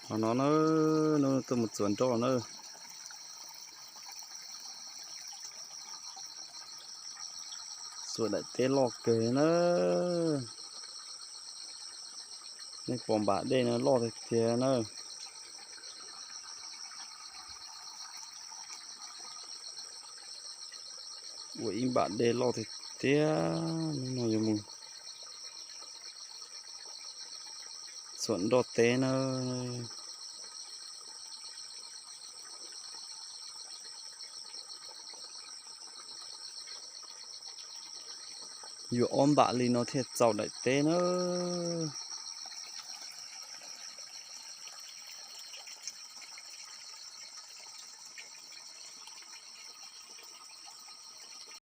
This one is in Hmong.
Qhov no na, no tuaj mus txuas nroj na. Txuas daim teb loj kawg na. Nej pom npam dej no loj tiag tiag na. Ua ib npam dej loj tiag tiag. Hnub no yuav mus txuas nroj teb na. Yuav ob npam li no thiaj txaus daim teb na.